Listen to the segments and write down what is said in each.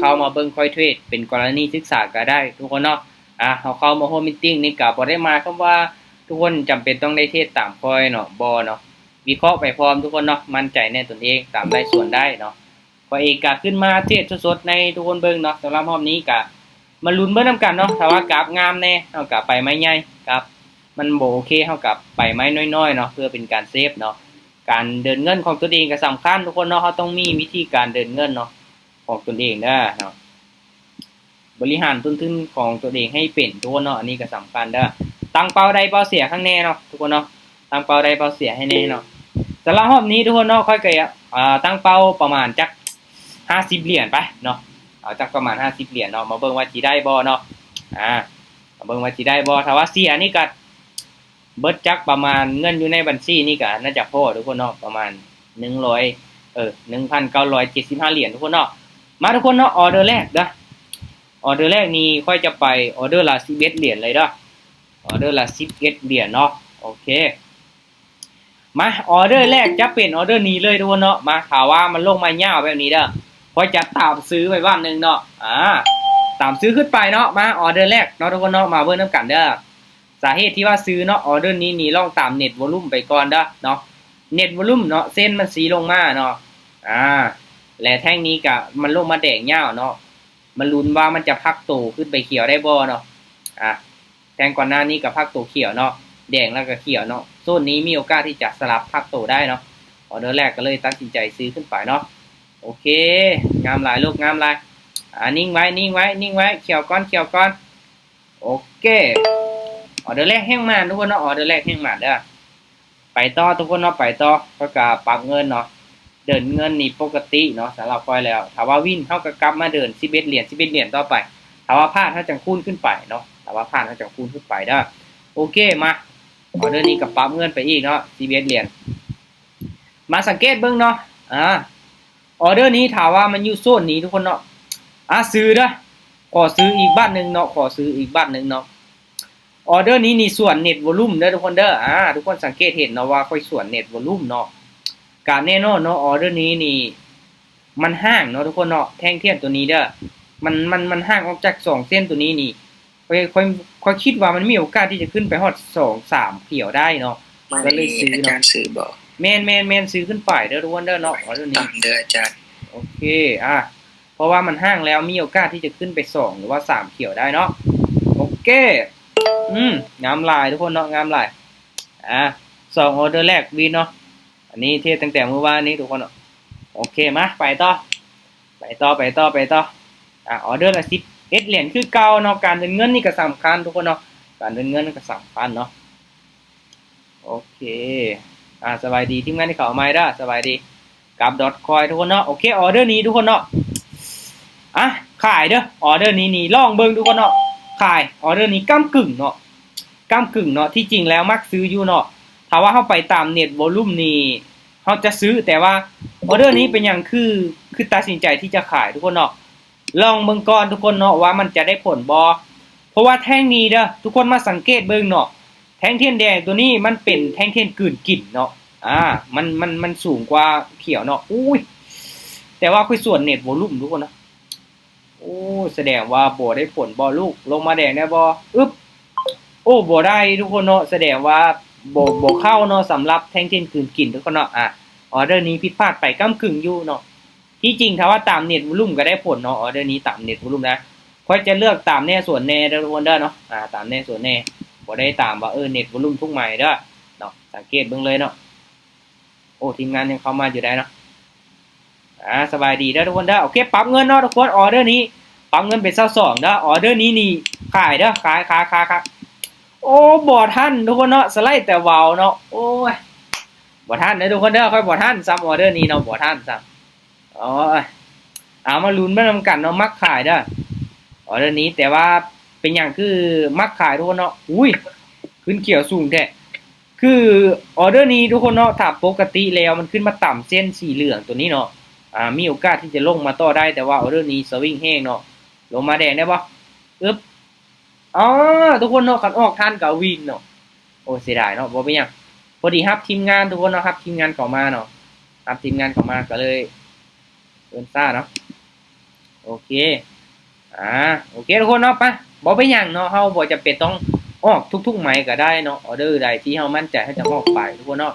ເຂົ້າມາເບິ່ງຂ້ອຍເທຣດເປັນກໍລະນີສຶກສາກໍໄດ້ທຸກຄົນເນາະ. ອາ ເຮົາເຂົ້າມາຮ່ວມມີດຕິ້ງນີ້ກໍບໍ່ໄດ້ໝາຍຄວາມວ່າທຸກຄົນຈຳເປັນຕ້ອງໄດ້ເທຣດຕາມຂ້ອຍເນາະ ບໍ່ເນາະ. ວິເຄາະໄປພ້ອມທຸກຄົນເນາະ, ໝັ້ນໃຈໃນຕົນເອງ ຕາມໄດ້ສ່ວນໄດ້ເນາະ. ຂ້ອຍເອງກະຂຶ້ນມາເທດສົດໆໃຫ້ທຸກຄົນເບິ່ງເນາະ. ສຳລັບຮອບນີ້ກະມາລຸ້ນເບິ່ງນຳກັນເນາະ. ຖ້າວ່າກາບງາມແນ່ ເຮົາກະໄປໄມ້ໃຫຍ່, ກາບມັນບໍ່ໂອເຄ ເຮົາກະໄປໄມ້ນ້ອຍໆເນາະ ເພື່ອເປັນການເຊບເນາະ. ການເດີນເງິນຂອງຕົນເອງກະສຳຄັນທຸກຄົນເນາະ. ເຮົາຕ້ອງມີວິທີການເດີນເງິນເນາະ ຂອງຕົນເອງເດີເນາະ. ບໍລິຫານຕົ້ນທຶນຂອງຕົວເອງໃຫ້ເປັນທຸກຄົນເນາະ, ອັນນີ້ກໍສຳຄັນເດີ້. ຕັ້ງເປົ້າໄດ້ເປົ້າເສຍຂ້າງແນ່ເນາະທຸກຄົນເນາະ, ຕັ້ງເປົ້າໄດ້ເປົ້າເສຍໃຫ້ແນ່ເນາະ. ສຳລັບຮອບນີ້ທຸກຄົນເນາະ, ຂ້ອຍກໍ ອາ ຕັ້ງເປົ້າປະມານຈັກຫ້າສິບຫຼຽນໄປເນາະ, ເອົາຈັກປະມານຫ້າສິບຫຼຽນເນາະ, ມາເບິ່ງວ່າຊິໄດ້ບໍ່ເນາະ. ອາ ມາເບິ່ງວ່າຊິໄດ້ບໍ່, ຖ້າວ່າເສຍນີ້ກໍ ເບິດຈັກປະມານເງິນຢູ່ໃນບັນຊີນີ້ກໍໜ້າຈະພໍທຸກຄົນເນາະ, ປະມານໜຶ່ງຮ້ອຍ ເອີ ໜຶ່ງພັນເກົ້າຮ້ອຍເຈັດສິບຫ້າຫຼຽນທຸກຄົນເນາະ. ມາທຸກຄົນເນາະ, ອອເດີແລກເດີ້, ອອເດີແລກນີ້ຂ້ອຍຈະໄປອອເດີລະສິບເອັດຫຼຽນເລີຍເດີ້, ອອເດີລະສິບເອັດຫຼຽນເນາະ. ໂອເຄ ມາ ອອເດີແລກຈະເປັນອອເດີນີ້ເລີຍທຸກຄົນເນາະ. ມາ ຖ້າວ່າມັນລົງມາຍາວແບບນີ້ເດີ້, ຂ້ອຍຈະຕາມຊື້ໄປບາດໜຶ່ງເນາະ. ອາ ຕາມຊື້ຂຶ້ນໄປເນາະ. ມາ ອອເດີແລກເນາະທຸກຄົນເນາະ, ມາເບິ່ງນຳກັນເດີ້. ສາເຫດທີ່ວ່າຊື້ເນາະ, ອອເດີນີ້ນີ້ລອງຕາມເນັດວອລຸ່ມໄປກ່ອນເດີ້ເນາະ, ເນັດວອລຸ່ມເນາະ, ເສັ້ນມັນຊີ້ລົງມາເນາະ. ອາ ແລະແທ່ງນີ້ກະມັນລົງມາແດງຍາວເນາະ, ມາລຸ້ນວ່າມັນຈະພັກໂຕຂຶ້ນໄປຂຽວໄດ້ບໍ່ເນາະ. ອາ ແທ່ງກ່ອນໜ້ານີ້ກະພັກໂຕຂຽວເນາະ, ແດງແລ້ວກະຂຽວເນາະ, ໂຊນນີ້ມີໂອກາດທີ່ຈະສະຫຼັບພັກໂຕໄດ້ເນາະ. ອອເດີແລກກໍເລີຍຕັດສິນໃຈຊື້ຂຶ້ນໄປເນາະ. ໂອເຄ ງາມຫຼາຍລູກ ງາມຫຼາຍ. ອາ ນິ່ງໄວ້ ນິ່ງໄວ້ ນິ່ງໄວ້, ຂຽວກ່ອນ ຂຽວກ່ອນ. ໂອເຄ ອອເດີແລກແຮ່ງໝານທຸກຄົນເນາະ, ອອເດີແລກແຮ່ງໝານເດີ້. ໄປຕໍ່ທຸກຄົນເນາະ, ໄປຕໍ່. ຂ້ອຍກະປັບເງິນເນາະ, ເດີນເງິນນີ້ປົກກະຕິເນາະ ສຳລັບຂ້ອຍແລ້ວ. ຖ້າວ່າວິນ ເຮົາກະກັບມາເດີນສິບເອັດຫຼຽນ ສິບເອັດຫຼຽນຕໍ່ໄປ, ຖ້າວ່າພາດ ເຮົາຈັ່ງຄູນຂຶ້ນໄປເນາະ, ຖ້າວ່າພາດ ເຮົາຈັ່ງຄູນຂຶ້ນໄປເດີ້. ໂອເຄ ມາ ອອເດີນີ້ກະປັບເງິນໄປອີກເນາະ ສິບເອັດຫຼຽນ. ມາສັງເກດເບິ່ງເນາະ, ອາ ອອເດີນີ້ຖ້າວ່າມັນຢູ່ໂຊນນີ້ທຸກຄົນເນາະ, ອາ ຊື້ເດີ້, ຂໍຊື້ອີກບາດໜຶ່ງເນາະ, ຂໍຊື້ອີກບາດໜຶ່ງເນາະ. ອອເດີນີ້ນີ້ສວນເນັດວອລຸ່ມເດີ້ທຸກຄົນເດີ້. ອາ ທຸກຄົນສັງເກດເຫັນເນາະວ່າຂ້ອຍສວນເນັດວອລຸ່ມເນາະ, ກະແນ່ນອນເນາະ, ອອເດີນີ້ນີ້ມັນຫ້າງເນາະທຸກຄົນເນາະ, ແທ່ງທຽນໂຕນີ້ເດີ້, ມັນ ມັນ ມັນຫ່າງອອກຈາກສອງເສັ້ນໂຕນີ້ນີ້ ຂ້ອຍ ຂ້ອຍ ຂ້ອຍຄິດວ່າມັນມີໂອກາດທີ່ຈະຂຶ້ນໄປຮອດສອງສາມຂຽວໄດ້ເນາະ, ມັນ ກໍເລີຍຊື້ເນາະ. ອາຈານຊື້ບໍ່? ແມ່ນ ແມ່ນ ແມ່ນ, ຊື້ຂຶ້ນໄປເດີ້ທຸກຄົນເດີ້ເນາະ, ອອເດີນີ້ ຕາມເດີ້ອາຈານ. ໂອເຄ ອາ ເພາະວ່າມັນຫ່າງແລ້ວ ມີໂອກາດທີ່ຈະຂຶ້ນໄປສອງ ຫຼືວ່າສາມຂຽວໄດ້ເນາະ. ໂອເຄ ອືມ ງາມຫຼາຍທຸກຄົນເນາະ, ງາມຫຼາຍ. ອາ ສອງອອເດີແລກວິນເນາະ, ອັນນີ້ເທດຕັ້ງແຕ່ມື້ວານນີ້ທຸກຄົນເນາະ. ໂອເຄ ມາ ໄປຕໍ່ ໄປຕໍ່ ໄປຕໍ່ ໄປຕໍ່. ອາ ອອເດີລະສິບເອັດຫຼຽນຄືເກົ່າເນາະ. ການເດີນເງິນນີ້ກໍສຳຄັນທຸກຄົນເນາະ, ການເດີນເງິນກໍສຳຄັນເນາະ. ໂອເຄ ອາ ສະບາຍດີທີມງານທີ່ເຂົ້າມາໃໝ່ເດີ້, ສະບາຍດີ ກັບດອດຄອຍທຸກຄົນເນາະ. ໂອເຄ ອອເດີນີ້ທຸກຄົນເນາະ, ອາ ຂາຍເດີ້, ອອເດີນີ້ນີ້ລອງເບິ່ງທຸກຄົນເນາະ, ຂາຍ. ອອເດີນີ້ກ້ຳກຶ່ງເນາະ, ກ້ຳກຶ່ງເນາະ. ທີ່ຈິງແລ້ວມັກຊື້ຢູ່ເນາະ, ຖ້າວ່າເຮົາໄປຕາມເນັດວອລຸ່ມນີ້ ເຮົາຈະຊື້, ແຕ່ວ່າອອເດີນີ້ເປັນຫຍັງຄື ຄືຕັດສິນໃຈທີ່ຈະຂາຍທຸກຄົນເນາະ. ລອງເບິ່ງກ່ອນທຸກຄົນເນາະ ວ່າມັນຈະໄດ້ຜົນບໍ່, ເພາະວ່າແທ່ງນີ້ເດີ້ ທຸກຄົນມາສັງເກດເບິ່ງເນາະ, ແທ່ງທຽນແດງໂຕນີ້ມັນເປັນແທ່ງທຽນກືນກິນເນາະ. ອາ ມັນ ມັນ ມັນສູງກວ່າຂຽວເນາະ. ອຸ້ຍ ແຕ່ວ່າຂ້ອຍສວນເນັດວອລຸ່ມທຸກຄົນນະ. ໂອ້ ສະແດງວ່າບໍ່ໄດ້ຜົນບໍ່ລູກ, ລົງມາແດງໄດ້ບໍ່? ອຶບ ໂອ້ ບໍ່ໄດ້ທຸກຄົນເນາະ, ສະແດງວ່າບໍ່ ບໍ່ເຂົ້າເນາະ ສຳລັບແທ່ງທຽນກືນກິນທຸກຄົນເນາະ. ອາ ອອເດີນີ້ຜິດພາດໄປກ້ຳກຶ່ງຢູ່ເນາະ. ທີ່ຈິງຖ້າວ່າຕາມເນັດວອລຸ່ມກໍໄດ້ຜົນເນາະ, ອອເດີນີ້ຕາມເນັດວອລຸ່ມນະ. ຂ້ອຍຈະເລືອກຕາມແນ່ສວນແນ່ເດີທຸກຄົນເດີເນາະ, ອາ ຕາມແນ່ສວນແນ່, ບໍ່ໄດ້ຕາມວ່າ ເອີ ເນັດວອລຸ່ມທຸກໄມ້ເດີເນາະ. ສັງເກດເບິ່ງເລີຍເນາະ. ໂອ້ ທີມງານຍັງເຂົ້າມາຢູ່ໄດ້ເນາະ. ອາ ສະບາຍດີເດີທຸກຄົນເດີ. ໂອເຄ ປັບເງິນເນາະທຸກຄົນ, ອອເດີນີ້ປັບເງິນເປັນຊາວສອງເດີ. ອອເດີນີ້ນີ້ຂາຍເດີ, ຂາຍ ຂາຍ ຂາຍ ຂາຍ. ໂອ້ ບໍ່ທັນທຸກຄົນເນາະ, ສະໄລແຕ່ເວົ້າເນາະ. ໂອ້ຍ ບໍ່ທັນເດີທຸກຄົນເດີ, ຂ້ອຍບໍ່ທັນຊ້ຳ ອອເດີນີ້ເນາະ, ບໍ່ທັນຊ້ຳ. ໂອ້ຍ ເອົາມາລຸ້ນມານຳກັນເນາະ, ມັກຂາຍເດີ ອອເດີນີ້. ແຕ່ວ່າເປັນຫຍັງຄືມັກຂາຍທຸກຄົນເນາະ? ອຸ້ຍ ຂຶ້ນຂຽວສູງແທ້. ຄືອອເດີນີ້ທຸກຄົນເນາະ, ຖ້າປົກກະຕິແລ້ວມັນຂຶ້ນມາຕຳເສັ້ນສີເຫຼືອງໂຕນີ້ເນາະ, ອາ ມີໂອກາດທີ່ຈະລົງມາຕໍ່ໄດ້, ແຕ່ວ່າອອເດີນີ້ສະວິງແຮງເນາະ. ລົງມາແດງໄດ້ບໍ່? ອຶບ ອໍ ທຸກຄົນເນາະ, ຄັນອອກທັນກໍວິນເນາະ. ໂອ້ ເສຍດາຍເນາະ, ບໍ່ເປັນຫຍັງ. ພໍດີຮັບທີມງານທຸກຄົນເນາະ, ຮັບທີມງານເຂົ້າມາເນາະ, ຮັບທີມງານເຂົ້າມາກໍເລີຍເອີ້ນຊ້າເນາະ. ໂອ ໂອເຄ ອາ ໂອເຄທຸກຄົນເນາະ ໄປ ບໍ່ເປັນຫຍັງເນາະ ເຮົາບໍ່ຈຳເປັນຕ້ອງອອກທຸກໆໄມ້ກໍໄດ້ເນາະ ອໍເດີໃດທີ່ເຮົາໝັ້ນໃຈ ເຮົາຈະອອກໄປທຸກຄົນເນາະ.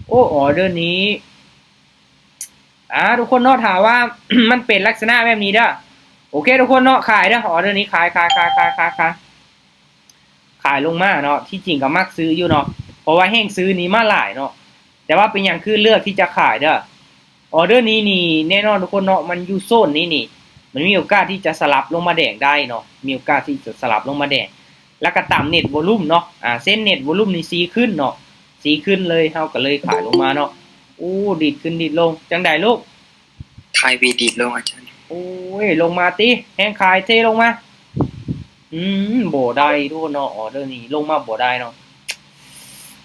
ໂອ້ ອໍເດີນີ້ ອາ ທຸກຄົນເນາະ ຖ້າວ່າ ມັນເປັນລັກສະນະແບບນີ້ເດີ ໂອເຄທຸກຄົນເນາະ ຂາຍເດີ ອໍເດີນີ້ຂາຍ ຂາຍ ຂາຍ ຂາຍ ຂາຍ ຂາຍ ຂາຍລົງມາເນາະ. ທີ່ຈິງກໍມັກຊື້ຢູ່ເນາະ ເພາະວ່າແຮ່ງຊື້ນີ້ມາຫຼາຍເນາະ ແຕ່ວ່າເປັນຫຍັງຄືເລືອກທີ່ຈະຂາຍເດີ. ອໍເດີນີ້ນີ້ແນ່ນອນທຸກຄົນເນາະ ມັນຢູ່ໂຊນນີ້ນີ້ ມັນມີໂອກາດທີ່ຈະສະຫຼັບລົງມາແດງໄດ້ເນາະ ມີໂອກາດທີ່ຈະສະຫຼັບລົງມາແດງ ແລ້ວກໍຕາມເນັດວອລຸ່ມເນາະ ອາ ເຊັ່ນເນັດວອລຸ່ມນີ້ຊີ້ຂຶ້ນເນາະ ຊີ້ຂຶ້ນເລີຍ ເຮົາກໍເລີຍຂາຍລົງມາເນາະ. ໂອ້ ດີດຂຶ້ນດີດລົງ ຈັ່ງໃດລູກ? ຂາຍ V ດີດລົງອາຈານ. ໂອ້ຍ ລົງມາຕິ ແຮ່ງຂາຍເທລົງມາ. ອືມ ບໍ່ໄດ້ທຸກຄົນເນາະ ອໍເດີນີ້ລົງມາບໍ່ໄດ້ເນາະ.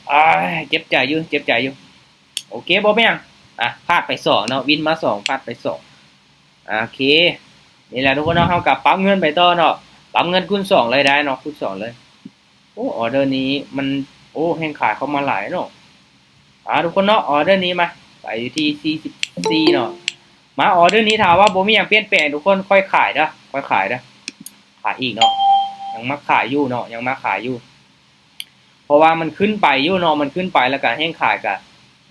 ອາ ເຈັບໃຈຢູ່ ເຈັບໃຈຢູ່. ໂອເຄ ບໍ່ເປັນຫຍັງ ອາ ພາດໄປສອງເນາະ ວິນມາສອງ ພາດໄປສອງ. ໂອເຄ ນີ້ແຫຼະທຸກຄົນເນາະ ເຮົາກໍປັບເງິນໄປຕໍ່ເນາະ ປັບເງິນຄູນສອງເລີຍໄດ້ເນາະ ຄູນສອງເລີຍ. ໂອ້ ອໍເດີນີ້ມັນ ໂອ້ ແຮ່ງຂາຍເຂົ້າມາຫຼາຍເນາະ. ອາ ທຸກຄົນເນາະ ອໍເດີນີ້ມາ ໄປຢູ່ທີ່ສີ່ສິບສີ່ເນາະ. ມາ ອໍເດີນີ້ຖ້າວ່າບໍ່ມີຫຍັງປ່ຽນແປງທຸກຄົນ ຄ່ອຍຂາຍເດີ ຄ່ອຍຂາຍເດີ ຂາຍອີກເນາະ ຍັງມັກຂາຍຢູ່ເນາະ ຍັງມັກຂາຍຢູ່ ເພາະວ່າມັນຂຶ້ນໄປຢູ່ເນາະ ມັນຂຶ້ນໄປແລ້ວກະແຮ່ງຂາຍກະ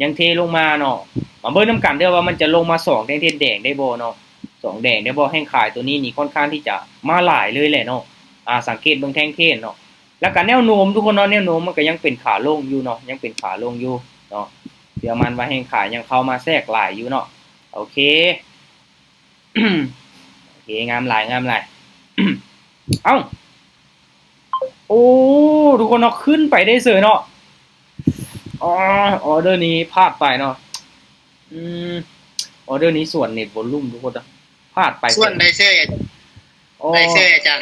ຍັງເທລົງມາເນາະ. ມາເບິ່ງນຳກັນເດີວ່າມັນຈະລົງມາສອງແທ່ງທຽນແດງໄດ້ບໍ່ເນາະ ສອງແດງໄດ້ບໍ່. ແຮ່ງຂາຍໂຕນີ້ນີ້ຄ່ອນຂ້າງທີ່ຈະມາຫຼາຍເລີຍແຫຼະເນາະ ອາ ສັງເກດເບິ່ງແທ່ງທຽນເນາະ. ແລ້ວກະແນວໂນ້ມທຸກຄົນເນາະ ແນວໂນ້ມມັນກະຍັງເປັນຂາລົງຢູ່ເນາະ ຍັງເປັນຂາລົງຢູ່ເນາະ. ເຊື່ອໝັ້ນວ່າແຮ່ງຂາຍຍັງເຂົ້າມາແຊກຫຼາຍຢູ່ເນາະ. ໂອເຄ ໂອເຄ ງາມຫຼາຍ ງາມຫຼາຍ. ເອົ້າ ໂອ້ ທຸກຄົນເນາະ ຂຶ້ນໄປໄດ້ເສີຍເນາະ. ອໍ ອໍເດີນີ້ພາດໄປເນາະ. ອືມ ອໍເດີນີ້ສວນເນັດວອລຸ່ມທຸກຄົນເນາະ ພາດໄປ ສວນໄດ້ເສີຍ. ໂອ້ ໄດ້ເສີຍອາຈານ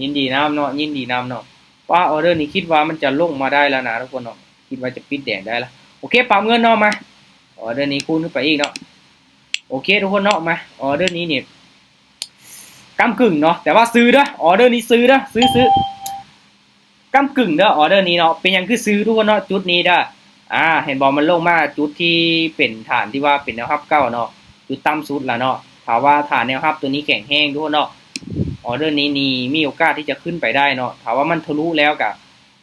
ຍິນດີນຳເນາະ ຍິນດີນຳເນາະ. ວ່າອໍເດີນີ້ຄິດວ່າມັນຈະລົງມາໄດ້ແລ້ວນະທຸກຄົນເນາະ ຄິດວ່າຈະປິດແດງໄດ້ລະ. ໂອເຄ ປັບເງິນເນາະ ມາ ອໍເດີນີ້ຄູນຂຶ້ນໄປອີກເນາະ. ໂອເຄທຸກຄົນເນາະ ມາ ອໍເດີນີ້ນີ້ ກ້ຳກຶ່ງເນາະ ແຕ່ວ່າຊື້ເດີ ອໍເດີນີ້ຊື້ເດີ ຊື້ ຊື້ ກ້ຳກຶ່ງເດີ ອໍເດີນີ້ເນາະ. ເປັນຫຍັງຄືຊື້ທຸກຄົນເນາະ ຈຸດນີ້ເດີ ອາ ເຫັນບໍ່ ມັນລົງມາຈຸດທີ່ເປັນຖານທີ່ວ່າເປັນແນວຮັບເກົ່າເນາະ ຈຸດຕ່ຳສຸດລະເນາະ. ຖ້າວ່າຖານແນວຮັບໂຕນີ້ແຂງແຮງທຸກຄົນເນາະ ອໍເດີນີ້ນີ້ມີໂອກາດທີ່ຈະຂຶ້ນໄປໄດ້ເນາະ. ຖ້າວ່າມັນທະລຸແລ້ວກະ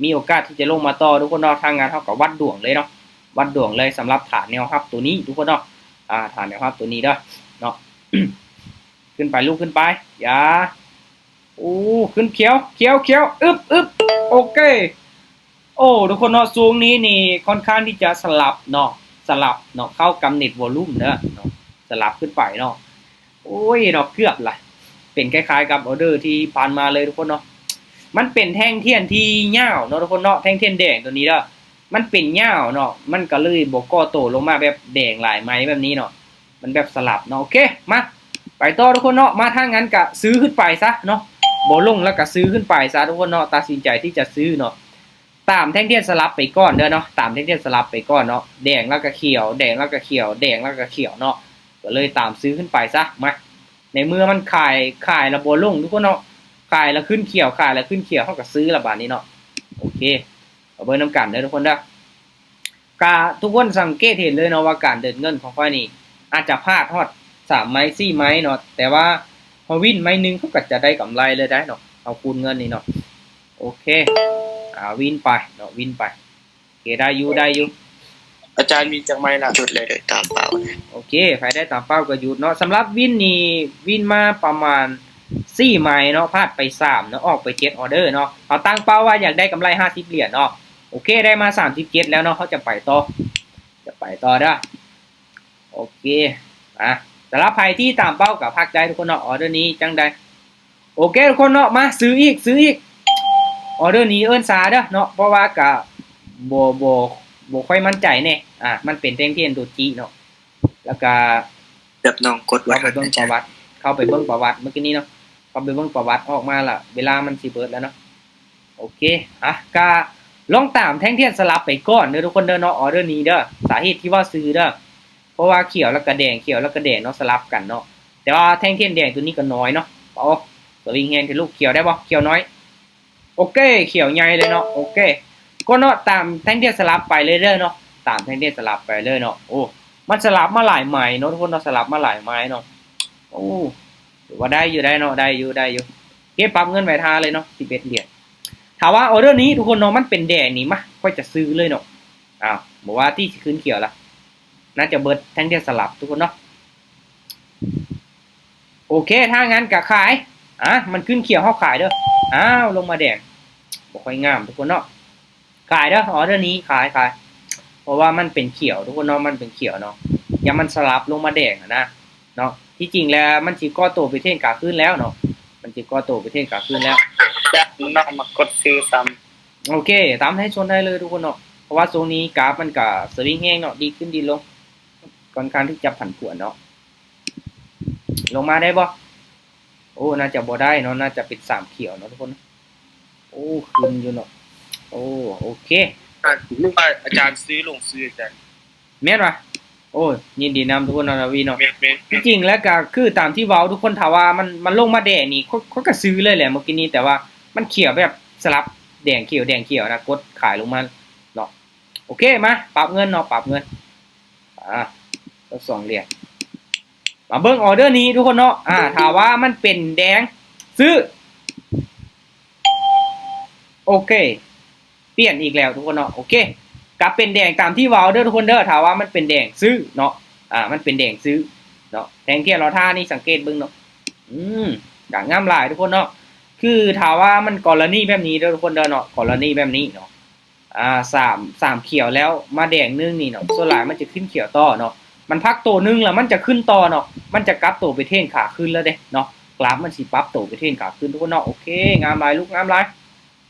ມີໂອກາດທີ່ຈະລົງມາຕໍ່ທຸກຄົນເນາະ. ທາງງານເຮົາກະວັດດວງເລີຍເນາະ ວັດດວງເລີຍສຳລັບຖານແນວຮັບໂຕນີ້ທຸກຄົນເນາະ ອາ ຖານແນວຮັບໂຕນີ້ເດີເນາະ. ຂຶ້ນໄປລູກ ຂຶ້ນໄປ ຢ່າ ໂອ້ ຂຶ້ນຂຽວ ຂຽວ ຂຽວ ອຶບ ອຶບ ໂອເຄ. ໂອ້ ທຸກຄົນເນາະ ຊ່ວງນີ້ນີ້ຄ່ອນຂ້າງທີ່ຈະສະຫຼັບເນາະ ສະຫຼັບເນາະ ເຂົ້າກັບເນັດວອລຸ່ມເດີເນາະ ສະຫຼັບຂຶ້ນໄປເນາະ. ໂອ້ຍເນາະ ເກືອບລະ ເປັນຄ້າຍໆກັບອໍເດີທີ່ຜ່ານມາເລີຍທຸກຄົນເນາະ. ມັນເປັນແທ່ງທຽນທີ່ຍາວເນາະທຸກຄົນເນາະ ແທ່ງທຽນແດງໂຕນີ້ເດີ ມັນເປັນຍາວເນາະ ມັນກໍເລີຍບໍ່ກໍ່ໂຕລົງມາແບບແດງຫຼາຍໄມ້ແບບນີ້ເນາະ ມັນແບບສະຫຼັບເນາະ. ໂອເຄ ມາ ໄປຕໍ່ທຸກຄົນເນາະ ມາທາງນັ້ນກະຊື້ຂຶ້ນໄປຊະເນາະ ບໍ່ລົງແລ້ວກະຊື້ຂຶ້ນໄປຊະທຸກຄົນເນາະ ຕັດສິນໃຈທີ່ຈະຊື້ເນາະ. ຕາມແທ່ງທຽນສະຫຼັບໄປກ່ອນເດີເນາະ ຕາມແທ່ງທຽນສະຫຼັບໄປກ່ອນເນາະ ແດງແລ້ວກະຂຽວ ແດງແລ້ວກະຂຽວ ແດງແລ້ວກະຂຽວເນາະ ກໍເລີຍຕາມຊື້ຂຶ້ນໄປຊະ. ມາ ໃນເມື່ອມັນຂາຍ ຂາຍແລ້ວບໍ່ລົງທຸກຄົນເນາະ ຂາຍແລ້ວຂຶ້ນຂຽວ ຂາຍແລ້ວຂຶ້ນຂຽວ ເຮົາກໍຊື້ລະບາດນີ້ເນາະ. ໂອເຄ ມາເບິ່ງນຳກັນເດີທຸກຄົນເດີ. ກະທຸກຄົນສັງເກດເຫັນເລີຍເນາະວ່າການເດີນເງິນຂອງຂ້ອຍນີ້ອາດຈະພາດຮອດສາມໄມ້ສີ່ໄມ້ເນາະ ແຕ່ວ່າເຮົາວິນໄມ້ໜຶ່ງ ເຮົາກໍຈະໄດ້ກຳໄລເລີຍໄດ໋ເນາະ ເຮົາຄູນເງິນນີ້ເນາະ. ໂອເຄ ອາ ວິນໄປເນາະ ວິນໄປ. ໂອເຄ ໄດ້ຢູ່ ໄດ້ຢູ່. ອາຈານວິນຈັກໄມ້ລະ? ຢຸດເລີຍເດີ ຕາມເປົ້າ. ໂອເຄ ໃຜໄດ້ຕາມເປົ້າກໍຢຸດເນາະ. ສຳລັບວິນນີ້ ວິນມາປະມານສີ່ໄມ້ເນາະ ພາດໄປສາມເນາະ ອອກໄປເຈັດອໍເດີເນາະ. ເຮົາຕັ້ງເປົ້າວ່າຢາກໄດ້ກຳໄລຫ້າສິບຫຼຽນເນາະ. ໂອເຄ ໄດ້ມາສາມສິບເຈັດແລ້ວເນາະ ເຮົາຈະໄປຕໍ່ ຈະໄປຕໍ່ເດີ. ໂອເຄ ອາ ສຳລັບໃຜທີ່ຕາມເປົ້າກໍພັກໄດ້ທຸກຄົນເນາະ ອໍເດີນີ້ຈັ່ງໃດ. ໂອເຄທຸກຄົນເນາະ ມາຊື້ອີກ ຊື້ອີກ. ອໍເດີນີ້ເອີ້ນຊາເດີເນາະ ເພາະວ່າກະບໍ່ ບໍ່ ບໍ່ຄ່ອຍໝັ້ນໃຈແນ່ ອາ ມັນເປັນແທ່ງທຽນໂດຈິເນາະ ແລ້ວກະ ເກັບນ້ອງກົດ ເຂົ້າໄປເບິ່ງປະຫວັດ ເຂົ້າໄປເບິ່ງປະຫວັດມື້ກີ້ນີ້ເນາະ ເຂົ້າໄປເບິ່ງປະຫວັດອອກມາລະ ເວລາມັນຊິເບິດແລ້ວເນາະ. ໂອເຄ ອະ ກະລອງຕາມແທ່ງທຽນສະຫຼັບໄປກ່ອນເດີທຸກຄົນເດີເນາະ ອໍເດີນີ້ເດີ. ສາເຫດທີ່ວ່າຊື້ເດີ ເພາະວ່າຂຽວແລ້ວກະແດງ ຂຽວແລ້ວກະແດງເນາະ ສະຫຼັບກັນເນາະ. ແຕ່ວ່າແທ່ງທຽນແດງໂຕນີ້ກະນ້ອຍເນາະ. ໂອ້ ສະວິງແຮງເທະລຸ ຂຽວໄດ້ບໍ່? ຂຽວນ້ອຍ. ໂອເຄ ຂຽວໃຫຍ່ເລີຍເນາະ. ໂອເຄ ກໍເນາະ ຕາມແທ່ງທຽນສະຫຼັບໄປເລື້ອຍໆເນາະ ຕາມແທ່ງທຽນສະຫຼັບໄປເລື້ອຍເນາະ. ໂອ້ ມັນສະຫຼັບມາຫຼາຍໄມ້ເນາະທຸກຄົນເນາະ ສະຫຼັບມາຫຼາຍໄມ້ເນາະ. ໂອ້ ຖືວ່າໄດ້ຢູ່ໄດ໋ເນາະ ໄດ້ຢູ່ ໄດ້ຢູ່. ເກັບປັບເງິນໄວ້ຖ້າເລີຍເນາະ ສິບເອັດຫຼຽນ. ຖ້າວ່າອໍເດີນີ້ທຸກຄົນເນາະ ມັນເປັນແດງນີ້ ມາ ຂ້ອຍຈະຊື້ເລີຍເນາະ. ອ້າວ ບໍ່ວ່າຕິ ຊິຂຶ້ນຂຽວລະ ໜ້າຈະເບິດແທ່ງທຽນສະຫຼັບທຸກຄົນເນາະ. ໂອເຄ ຖ້າຊັ້ນກະຂາຍ. ອາ ມັນຂຶ້ນຂຽວ ເຮົາຂາຍເດີ້. ອ້າວ ລົງມາແດງ ບໍ່ຄ່ອຍງາມທຸກຄົນເນາະ. ຂາຍເດີ້ ອໍເດີນີ້ ຂາຍ ຂາຍ. ເພາະວ່າມັນເປັນຂຽວທຸກຄົນເນາະ ມັນເປັນຂຽວເນາະ ຢ່າມັນສະຫຼັບລົງມາແດງຫັ້ນນະເນາະ. ທີ່ຈິງແລ້ວມັນຊິກໍ່ໂຕເປັນເທຣນຂາຂຶ້ນແລ້ວເນາະ ມັນຊິກໍ່ໂຕເປັນເທຣນຂາຂຶ້ນແລ້ວ. ຈັກນ້ອງມາກົດຊື້ຊ້ຳ. ໂອເຄ ຕາມໃຫ້ຊົນໄດ້ເລີຍທຸກຄົນເນາະ ເພາະວ່າຊ່ວງນີ້ກາຟມັນກະສະວິງແຮງເນາະ ດີດຂຶ້ນດີດລົງ ຄ່ອນຂ້າງທີ່ຈະຜັນຜວນເນາະ. ລົງມາໄດ້ບໍ່? ໂອ້ ໜ້າຈະບໍ່ໄດ້ເນາະ ໜ້າຈະເປັນສາມຂຽວເນາະທຸກຄົນ. ໂອ້ ຂຶ້ນຢູ່ເນາະ. ໂອ້ ໂອເຄ ອາ ອາຈານຊື້ລົງຊື້ ອາຈານ ແມ່ນຫວາ? ໂອ້ ຍິນດີນຳທຸກຄົນເນາະ ລາວີເນາະ. ແມ່ນໆ ທີ່ຈິງແລ້ວກະຄືຕາມທີ່ເວົ້າທຸກຄົນ ຖ້າວ່າມັນ ມັນລົງມາແດງນີ້ ຂ້ອຍ ຂ້ອຍກະຊື້ເລີຍແຫຼະມື້ກີ້ນີ້ ແຕ່ວ່າມັນຂຽວແບບສະຫຼັບແດງຂຽວ ແດງຂຽວນະ ກົດຂາຍລົງມາເນາະ. ໂອເຄ ມາປັບເງິນເນາະ ປັບເງິນ ອາ ສອງຫຼຽນ. ມາເບິ່ງອໍເດີນີ້ທຸກຄົນເນາະ ອາ ຖ້າວ່າມັນເປັນແດງ ຊື້. ໂອເຄ ປ່ຽນອີກແລ້ວທຸກຄົນເນາະ. ໂອເຄ ກະເປັນແດງຕາມທີ່ເວົ້າເດີ້ທຸກຄົນເດີ້ ຖ້າວ່າມັນເປັນແດງຊື້ເນາະ ອາ ມັນເປັນແດງຊື້ເນາະ. ແທ່ງທຽນລໍຖ້ານີ້ສັງເກດເບິ່ງເນາະ ອືມ ກະງາມຫຼາຍທຸກຄົນເນາະ. ຄືຖ້າວ່າມັນກໍລະນີແບບນີ້ເດີ້ທຸກຄົນເດີ້ເນາະ ກໍລະນີແບບນີ້ເນາະ ອາ ສາມ ສາມຂຽວແລ້ວມາແດງໜຶ່ງນີ້ເນາະ ສ່ວນຫຼາຍມັນຈະຂຶ້ນຂຽວຕໍ່ເນາະ. ມັນພັກໂຕໜຶ່ງແລ້ວມັນຈະຂຶ້ນຕໍ່ເນາະ ມັນຈະກັບໂຕໄປເທຣນຂາຂຶ້ນແລ້ວເດ້ເນາະ ກຣາຟມັນຊິປັບໂຕໄປເທຣນຂາຂຶ້ນທຸກຄົນເນາະ. ໂອເຄ ງາມຫຼາຍ ລຸກງາມຫຼາຍ.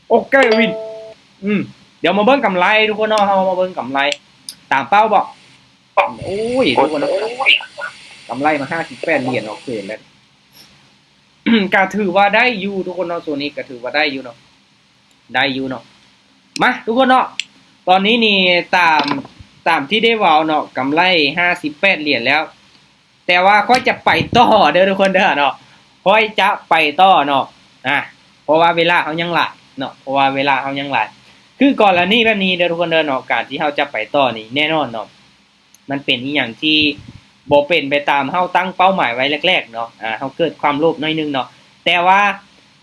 ໂອເຄ ວິນ ອືມ ດຽວມາເບິ່ງກຳໄລທຸກຄົນເນາະ ເຮົາມາເບິ່ງກຳໄລ ຕາມເປົ້າບໍ່? ໂອ້ຍ ທຸກຄົນເນາະ ກຳໄລມາຫ້າສິບແປດຫຼຽນເນາະ ຄືແລ້ວ ກະຖືວ່າໄດ້ຢູ່ທຸກຄົນເນາະ ໂຊນນີ້ກະຖືວ່າໄດ້ຢູ່ເນາະ ໄດ້ຢູ່ເນາະ. ມາທຸກຄົນເນາະ ຕອນນີ້ນີ້ຕາມ ຕາມທີ່ໄດ້ເວົ້າເນາະ ກຳໄລຫ້າສິບແປດຫຼຽນແລ້ວ ແຕ່ວ່າຂ້ອຍຈະໄປຕໍ່ເດີ້ທຸກຄົນເດີ້ເນາະ ຂ້ອຍຈະໄປຕໍ່ເນາະ ອາ ເພາະວ່າເວລາເຮົາຍັງຫຼາຍເນາະ ເພາະວ່າເວລາເຮົາຍັງຫຼາຍ. ຄືກໍລະນີແບບນີ້ເດີ້ທຸກຄົນເດີ້ເນາະ ການທີ່ເຮົາຈະໄປຕໍ່ນີ້ແນ່ນອນເນາະ ມັນເປັນອີ່ຫຍັງທີ່ບໍ່ເປັນໄປຕາມເຮົາຕັ້ງເປົ້າໝາຍໄວ້ແລກໆເນາະ ອາ ເຮົາເກີດຄວາມໂລບໜ້ອຍໜຶ່ງເນາະ. ແຕ່ວ່າ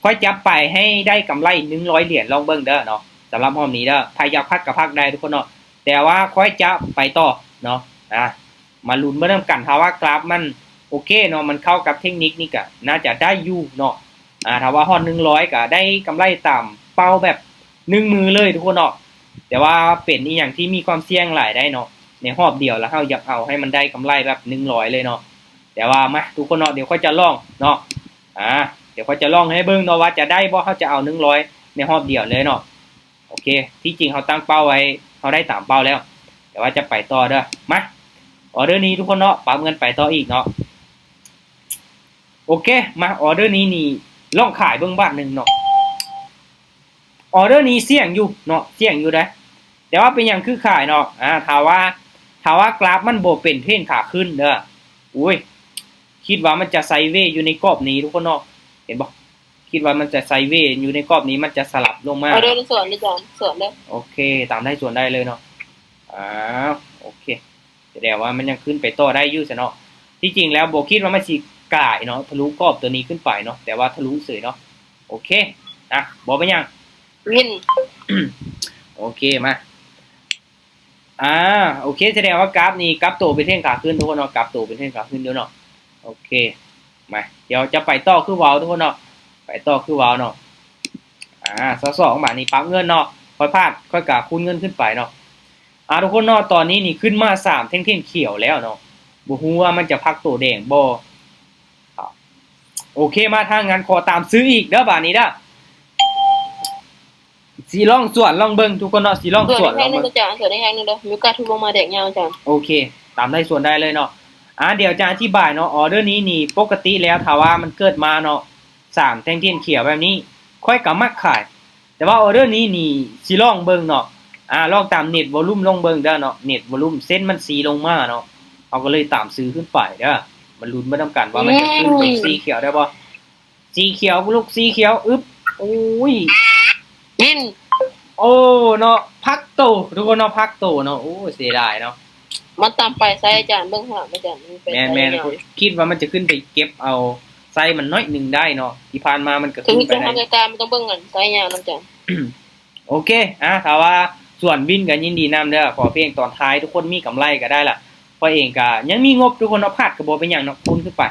ຂ້ອຍຈະໄປໃຫ້ໄດ້ກຳໄລໜຶ່ງຮ້ອຍຫຼຽນ ລອງເບິ່ງເດີ້ເນາະ ສຳລັບຮອບນີ້ເດີ້. ໃຜຢາກພັກກະພັກໄດ້ທຸກຄົນເນາະ ແຕ່ວ່າຂ້ອຍຈະໄປຕໍ່ເນາະ ອາ ມາລຸ້ນເບິ່ງນຳກັນ. ຖ້າວ່າກຣາຟມັນໂອເຄເນາະ ມັນເຂົ້າກັບເທັກນິກນີ້ກະໜ້າຈະໄດ້ຢູ່ເນາະ ອາ ຖ້າວ່າຮອດໜຶ່ງຮ້ອຍກະໄດ້ກຳໄລຕາມເປົ້າແບບໜຶ່ງມືເລີຍທຸກຄົນເນາະ. ແຕ່ວ່າເປັນອີ່ຫຍັງທີ່ມີຄວາມສ່ຽງຫຼາຍໄດ໋ເນາະ ໃນຮອບດຽວ ແລ້ວເຮົາຢາກເອົາໃຫ້ມັນໄດ້ກຳໄລແບບໜຶ່ງຮ້ອຍເລີຍເນາະ. ແຕ່ວ່າມາທຸກຄົນເນາະ ດຽວຂ້ອຍຈະລອງເນາະ ອາ ດຽວຂ້ອຍຈະລອງໃຫ້ເບິ່ງເນາະວ່າຈະໄດ້ບໍ່ ເຮົາຈະເອົາໜຶ່ງຮ້ອຍໃນຮອບດຽວເລີຍເນາະ. ໂອເຄ ທີ່ຈິງເຮົາຕັ້ງເປົ້າໄວ້ ເຮົາໄດ້ຕາມເປົ້າແລ້ວ ແຕ່ວ່າຈະໄປຕໍ່ເດີ້. ມາ ອໍເດີນີ້ທຸກຄົນເນາະ ປັບເງິນໄປຕໍ່ອີກເນາະ. ໂອເຄ ມາ ອໍເດີນີ້ນີ້ ລອງຂາຍເບິ່ງບາດໜຶ່ງເນາະ. ອໍເດີນີ້ສ່ຽງຢູ່ເນາະ ສ່ຽງຢູ່ເດ້ ແຕ່ວ່າເປັນຫຍັງຄືຂາຍເນາະ. ອາ ຖ້າວ່າ ຖ້າວ່າກຣາຟມັນບໍ່ເປັນເທຣນຂາຂຶ້ນເດີ ໂອ້ຍ ຄິດວ່າມັນຈະໄຊເວຢູ່ໃນກອບນີ້ທຸກຄົນເນາະ ເຫັນບໍ່? ຄິດວ່າມັນຈະໄຊເວຢູ່ໃນກອບນີ້ ມັນຈະສະຫຼັບລົງມາ. ອໍເດີນີ້ສວນເດີ ຈານ ສວນເດີ. ໂອເຄ ຕາມໄດ້ ສວນໄດ້ເລີຍເນາະ. ອ້າວ ໂອເຄ ສະແດງວ່າມັນຍັງຂຶ້ນໄປຕໍ່ໄດ້ຢູ່ຊັ້ນເນາະ. ທີ່ຈິງແລ້ວບໍ່ຄິດວ່າມັນຊິກາຍເນາະ ທະລຸກອບຕົວນີ້ຂຶ້ນໄປເນາະ ແຕ່ວ່າທະລຸເສີຍເນາະ. ໂອເຄ ອະ ບໍ່ເປັນຫຍັງ ວິນ. ໂອເຄ ມາ ອາ ໂອເຄ ສະແດງວ່າກາບນີ້ກັບໂຕເປັນເທຣນຂາຂຶ້ນທຸກຄົນເນາະ ກັບໂຕເປັນເທຣນຂາຂຶ້ນຢູ່ເນາະ. ໂອເຄ ມາ ດຽວຈະໄປຕໍ່ຄືເວົ້າທຸກຄົນເນາະ ໄປຕໍ່ຄືເວົ້າເນາະ. ອາ ຊາວສອງ ບາດນີ້ປັບເງິນເນາະ ຂ້ອຍພາດ ຂ້ອຍກະຄູນເງິນຂຶ້ນໄປເນາະ. ອາ ທຸກຄົນເນາະ ຕອນນີ້ນີ້ຂຶ້ນມາສາມແທ່ງເທຣນຂຽວແລ້ວເນາະ ບໍ່ຮູ້ວ່າມັນຈະພັກໂຕແດງບໍ່. ໂອເຄ ມາ ທາງງານຂໍຕາມຊື້ອີກເດີ ບາດນີ້ເດີ ຊິລອງສວນລອງເບິ່ງທຸກຄົນເນາະ ຊິລອງສວນລອງເບິ່ງ. ສວນອີກແຮງໜຶ່ງ ຈານ ສວນອີກແຮງໜຶ່ງເດີ ມີໂອກາດຖືກລົງມາແດກຍາວ ຈານ. ໂອເຄ ຕາມໄດ້ ສວນໄດ້ເລີຍເນາະ. ອາ ດຽວຈານອະທິບາຍເນາະ ອໍເດີນີ້ນີ້ ປົກກະຕິແລ້ວຖ້າວ່າມັນເກີດມາເນາະ ສາມແທ່ງທຽນຂຽວແບບນີ້ ຂ້ອຍກະມັກຂາຍ. ແຕ່ວ່າອໍເດີນີ້ນີ້ຊິລອງເບິ່ງເນາະ ອາ ລອງຕາມເນັດວອລຸ່ມລອງເບິ່ງເດີເນາະ ເນັດວອລຸ່ມ ເສັ້ນມັນຊີ້ລົງມາເນາະ ເຮົາກໍເລີຍຕາມຊື້ຂຶ້ນໄປເດີ. ມາລຸ້ນເບິ່ງນຳກັນວ່າມັນຈະຂຶ້ນເປັນສີຂຽວໄດ້ບໍ່. ສີຂຽວ ລູກສີຂຽວ ອຶບ ໂອ້ຍ ວິນ. ໂອ້ເນາະ ພັກໂຕທຸກຄົນເນາະ ພັກໂຕເນາະ. ໂອ້ ເສຍດາຍເນາະ ມັນຕາມໄປໃສ່ ອາຈານ ເບິ່ງຂ້າງຫຼັງ ອາຈານ ມັນເປັນ ແມ່ນໆ ໄປຍາວ ຂ້ອຍຄິດວ່າມັນຈະຂຶ້ນໄປເກັບເອົາ ໄຊມັນໜ້ອຍໜຶ່ງໄດ້ເນາະ ທີ່ຜ່ານມາມັນກໍຂຶ້ນໄປໄດ້ ເຖິງມີສອງພັນແຕ່ມັນຕ້ອງເບິ່ງເງິນໄຊຍາວນຳເຈົ້າ. ໂອເຄ ອ່າ ຖ້າວ່າສ່ວນວິນກໍຍິນດີນຳເດີ້ ຂໍພຽງຕອນທ້າຍທຸກຄົນມີກຳໄລກໍໄດ້ລະ ຂ້ອຍເອງກໍຍັງມີງົບທຸກຄົນເນາະ ພາດກໍບໍ່ເປັນຫຍັງເນາະ ຄູນຂຶ້ນໄປ.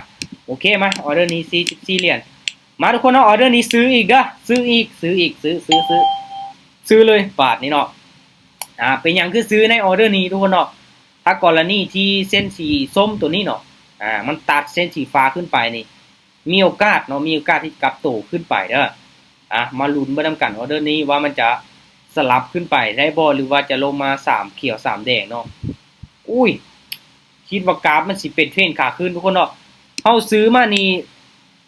ໂອເຄ ມາ ອໍເດີນີ້ສີ່ສິບສີ່ຫຼຽນ ມາທຸກຄົນເນາະ ອໍເດີນີ້ຊື້ອີກເດີ້ ຊື້ອີກ ຊື້ອີກ ຊື້ ຊື້ ຊື້ ຊື້ເລີຍບາດນີ້ເນາະ. ອ່າ ເປັນຫຍັງຄືຊື້ໃນອໍເດີນີ້ທຸກຄົນເນາະ ຖ້າກໍລະນີທີ່ເສັ້ນສີສົ້ມໂຕນີ້ເນາະ ອ່າ ມັນຕັດເສັ້ນສີຟ້າຂຶ້ນໄປນີ້ ມີໂອກາດເນາະ ມີໂອກາດທີ່ກັບໂຕຂຶ້ນໄປເດີ້. ອ່າ ມາລຸ້ນເບິ່ງນຳກັນ ອໍເດີນີ້ວ່າມັນຈະສະຫຼັບຂຶ້ນໄປໄດ້ບໍ່ ຫຼືວ່າຈະລົງມາສາມຂຽວສາມແດງເນາະ. ອຸ້ຍ ຄິດວ່າກາບມັນຊິເປັນເທຣນຂາຂຶ້ນທຸກຄົນເນາະ ເຮົາຊື້ມານີ້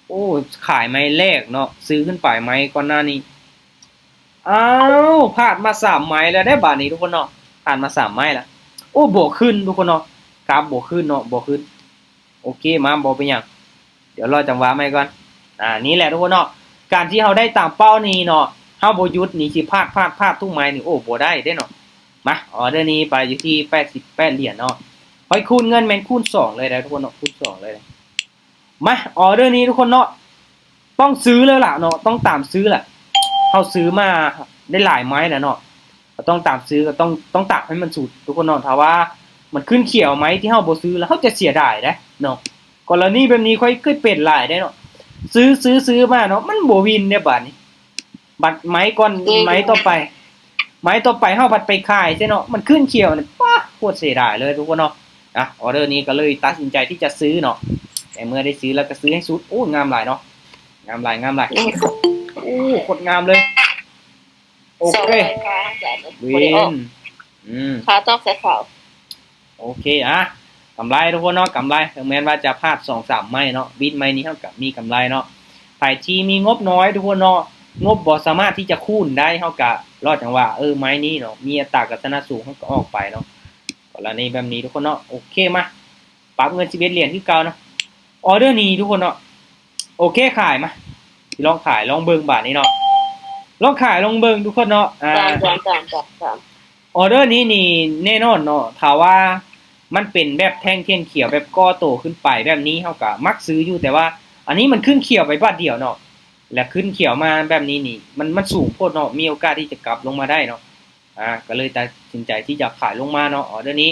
ໂອ້ ຂາຍໄມ້ແລກເນາະ ຊື້ຂຶ້ນໄປໄມ້ກ່ອນໜ້ານີ້ ອ້າວ ພາດມາສາມໄມ້ແລ້ວເດ້ບາດນີ້ທຸກຄົນເນາະ ພາດມາສາມໄມ້ແລ້ວ. ໂອ້ ບໍ່ຂຶ້ນທຸກຄົນເນາະ ກາບບໍ່ຂຶ້ນເນາະ ບໍ່ຂຶ້ນ. ໂອເຄ ມາ ບໍ່ເປັນຫຍັງ ດຽວລໍຈັງຫວະໃໝ່ກ່ອນ. ອ່າ ນີ້ແຫຼະທຸກຄົນເນາະ ການທີ່ເຮົາໄດ້ຕາມເປົ້ານີ້ເນາະ ເຮົາບໍ່ຢຸດນີ້ ຊິພາດ ພາດ ພາດທຸກໄມ້ນີ້ ໂອ້ ບໍ່ໄດ້ເດ້ເນາະ. ມາ ອໍເດີນີ້ໄປຢູ່ທີ່ແປດສິບແປດຫຼຽນເນາະ ຂ້ອຍຄູນເງິນແມ່ນຄູນສອງເລີຍເດ້ທຸກຄົນເນາະ ຄູນສອງເລີຍ. ມາ ອໍເດີນີ້ທຸກຄົນເນາະ ຕ້ອງຊື້ແລ້ວລະເນາະ ຕ້ອງຕາມຊື້ລະ ເຮົາຊື້ມາໄດ້ຫຼາຍໄມ້ແລ້ວເນາະ ກໍຕ້ອງຕາມຊື້ ກໍຕ້ອງ ຕ້ອງຕາມໃຫ້ມັນສຸດທຸກຄົນເນາະ. ຖ້າວ່າມັນຂຶ້ນຂຽວໄມ້ທີ່ເຮົາບໍ່ຊື້ລະ ເຮົາຈະເສຍດາຍເດ້ເນາະ. ກໍລະນີແບບນີ້ຂ້ອຍເຄີຍເປັນຫຼາຍເດ້ເນາະ ຊື້ ຊື້ ຊື້ມາເນາະ ມັນບໍ່ວິນເດ້ບາດນີ້ ບັດໄມ້ກ່ອນ ອືມ ໄມ້ຕໍ່ໄປ ໄມ້ຕໍ່ໄປເຮົາພັດໄປຂາຍໃຊ່ເນາະ ມັນຂຶ້ນຂຽວນີ້ ປາ ໂຄດເສຍດາຍເລີຍທຸກຄົນເນາະ. ອ່ະ ອໍເດີນີ້ກໍເລີຍຕັດສິນໃຈທີ່ຈະຊື້ເນາະ ໃນເມື່ອໄດ້ຊື້ແລ້ວກໍຊື້ໃຫ້ສຸດ. ໂອ້ ງາມຫຼາຍເນາະ ງາມຫຼາຍ ງາມຫຼາຍ ໂອ້ ໂຄດງາມເລີຍ. ໂອເຄ ວິນ ອືມ ຂາຕອກໃສ່ຂາວ. ໂອເຄ ອ່ະ ກຳໄລທຸກຄົນເນາະ ກຳໄລ ເຖິງແມ່ນວ່າຈະພາດສອງສາມໄມ້ເນາະ ວິນໄມ້ນີ້ເຮົາກໍມີກຳໄລເນາະ. ໃຜທີ່ມີງົບນ້ອຍທຸກຄົນເນາະ ງົບບໍ່ສາມາດທີ່ຈະຄູນໄດ້ ເຮົາກໍລໍຈັງຫວະ ເອີ ໄມ້ນີ້ເນາະ ມີອັດຕາການຊະນະສູງ ເຮົາກໍອອກໄປເນາະ ກໍລະນີແບບນີ້ທຸກຄົນເນາະ. ໂອເຄ ມາ ປັບເງິນສິບເອັດຫຼຽນຄືເກົ່າເນາະ. ອໍເດີນີ້ທຸກຄົນເນາະ ໂອເຄ ຂາຍ ມາ ຊິລອງຂາຍ ລອງເບິ່ງບາດນີ້ເນາະ ລອງຂາຍລອງເບິ່ງທຸກຄົນເນາະ. ອ່າ ອໍເດີນີ້ນີ້ແນ່ນອນເນາະ ຖ້າວ່າມັນເປັນແບບແທ່ງທຽນຂຽວ ແບບກໍ່ໂຕຂຶ້ນໄປແບບນີ້ ເຮົາກໍມັກຊື້ຢູ່ ແຕ່ວ່າອັນນີ້ມັນຂຶ້ນຂຽວໄປບາດດຽວເນາະ ແລ້ວຂຶ້ນຂຽວມາແບບນີ້ນີ້ ມັນ ມັນສູງໂພດເນາະ ມີໂອກາດທີ່ຈະກັບລົງມາໄດ້ເນາະ. ອ່າ ກໍເລີຍຕັດສິນໃຈທີ່ຈະຂາຍລົງມາເນາະ ອໍເດີນີ້.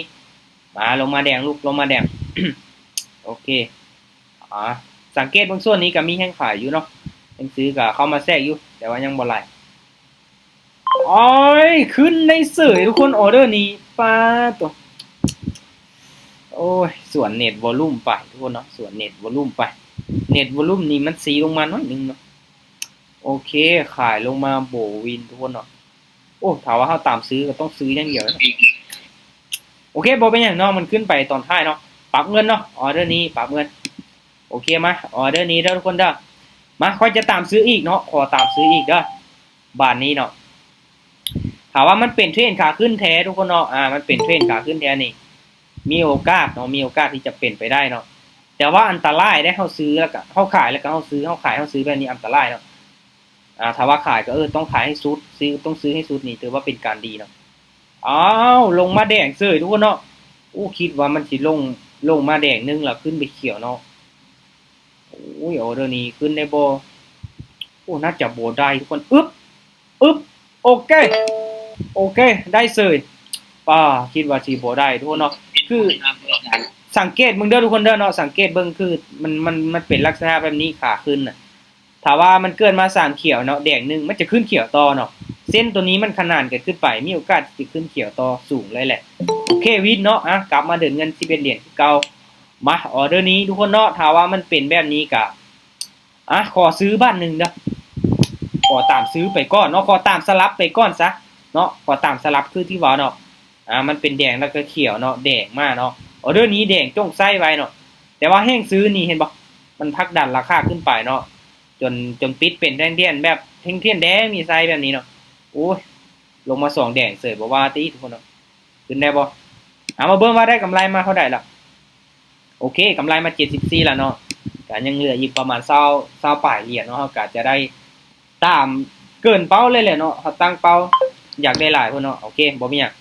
ມາ ລົງມາແດງລູກ ລົງມາແດງ. ໂອເຄ ອ່າ ສັງເກດເບິ່ງໂຊນນີ້ກໍມີແຮງຂາຍຢູ່ເນາະ ແຮງຊື້ກໍເຂົ້າມາແຊກຢູ່ ແຕ່ວ່າຍັງບໍ່ຫຼາຍ. ໂອ້ຍ ຂຶ້ນໄດ້ເສີຍທຸກຄົນ ອໍເດີນີ້ ປາໂຕ ໂອ້ຍ ສວນເນັດວອລຸ່ມໄປທຸກຄົນເນາະ ສວນເນັດວອລຸ່ມໄປ ເນັດວອລຸ່ມນີ້ມັນຊີລົງມາໜ້ອຍໜຶ່ງເນາະ. ໂອເຄ ຂາຍລົງມາບໍ່ວິນທຸກຄົນເນາະ. ໂອ້ ຖ້າວ່າເຮົາຕາມຊື້ກໍຕ້ອງຊື້ຢ່າງດຽວ. ໂອເຄ ບໍ່ເປັນຫຍັງເນາະ ມັນຂຶ້ນໄປຕອນທ້າຍເນາະ. ປັບເງິນເນາະ ອໍເດີນີ້ປັບເງິນ. ໂອເຄ ມາ ອໍເດີນີ້ເດີທຸກຄົນເດີ. ມາ ຂ້ອຍຈະຕາມຊື້ອີກເນາະ ຂໍຕາມຊື້ອີກເດີ ບາດນີ້ເນາະ. ຖ້າວ່າມັນເປັນເທຣນຂາຂຶ້ນແທ້ທຸກຄົນເນາະ ອ່າ ມັນເປັນເທຣນຂາຂຶ້ນແທ້ນີ້ ມີໂອກາດເນາະ ມີໂອກາດທີ່ຈະເປັນໄປໄດ້ເນາະ ແຕ່ວ່າອັນຕະລາຍເດ້ ເຮົາຊື້ແລ້ວກະ ເຮົາຂາຍແລ້ວກະເຮົາຊື້ ເຮົາຂາຍເຮົາຊື້ ແບບນີ້ອັນຕະລາຍເນາະ. ອ່າ ຖ້າວ່າຂາຍກໍ ເອີ ຕ້ອງຂາຍໃຫ້ສຸດ ຊື້ ຕ້ອງຊື້ໃຫ້ສຸດນີ້ ຖືວ່າເປັນການດີເນາະ. ອ້າວ ລົງມາແດງເສີຍທຸກຄົນເນາະ. ໂອ້ ຄິດວ່າມັນຊິລົງ ລົງມາແດງໜຶ່ງ ແລ້ວຂຶ້ນໄປຂຽວເນາະ. ໂອ້ຍ ອໍເດີນີ້ຂຶ້ນໄດ້ບໍ່? ໂອ້ ໜ້າຈະບໍ່ໄດ້ທຸກຄົນ. ອຶບ ອຶບ ໂອເຄ ໂອເຄ ໄດ້ເສີຍ. ປ້າ ຄິດວ່າຊິບໍ່ໄດ້ທຸກຄົນເນາະ. ຄືສັງເກດເບິ່ງເດີທຸກຄົນເດີເນາະ ສັງເກດເບິ່ງ ຄືມັນ ມັນ ມັນເປັນລັກສະນະແບບນີ້ ຂາຂຶ້ນນະ. ຖ້າວ່າມັນເກີດມາສາມຂຽວເນາະ ແດງໜຶ່ງ ມັນຈະຂຶ້ນຂຽວຕໍ່ເນາະ. ເສັ້ນໂຕນີ້ມັນຂະໜານກັນຂຶ້ນໄປ ມີໂອກາດທີ່ຈະຂຶ້ນຂຽວຕໍ່ສູງເລີຍແຫຼະ. ໂອເຄ ວິນເນາະ. ອ່ະ ກັບມາເດີນເງິນສິບເອັດຫຼຽນຄືເກົ່າ. ມາ ອໍເດີນີ້ທຸກຄົນເນາະ ຖ້າວ່າມັນເປັນແບບນີ້ກະ ອ່ະ ຂໍຊື້ບາດໜຶ່ງເດີ ຂໍຕາມຊື້ໄປກ່ອນເນາະ ຂໍຕາມສະຫຼັບໄປກ່ອນຊະເນາະ ຂໍຕາມສະຫຼັບຄືທີ່ເວົ້າເນາະ. ອ່າ ມັນເປັນແດງແລ້ວກໍຂຽວເນາະ ແດງມາເນາະ. ອໍເດີນີ້ແດງຈົ່ງໃຊ້ໄວ້ເນາະ ແຕ່ວ່າແຮງຊື້ນີ້ເຫັນບໍ່ ມັນຜັກດັນລາຄາຂຶ້ນໄປເນາະ ຈົນ ຈົນປິດເປັນແທ່ງທຽນແບບ ແທ່ງທຽນແດງມີໄຊແບບນີ້ເນາະ. ໂອ້ຍ ລົງມາສອງແດງເສີຍ ບໍ່ວ່າຕິທຸກຄົນເນາະ. ຂຶ້ນໄດ້ບໍ່? ເອົາ ມາເບິ່ງວ່າໄດ້ກຳໄລມາເທົ່າໃດລະ. ໂອເຄ ກຳໄລມາເຈັດສິບສີ່ລະເນາະ ກະຍັງເຫຼືອອີກປະມານຊາວ ຊາວປາຍຫຼຽນເນາະ. ເຮົາກະຈະໄດ້ຕາມເກີນເປົ້າເລີຍແຫຼະເນາະ ເຮົາຕັ້ງເປົ້າຢາກໄດ້ຫຼາຍພຸ້ນເນາະ. ໂອເຄ ບໍ່ມີຫຍັງ.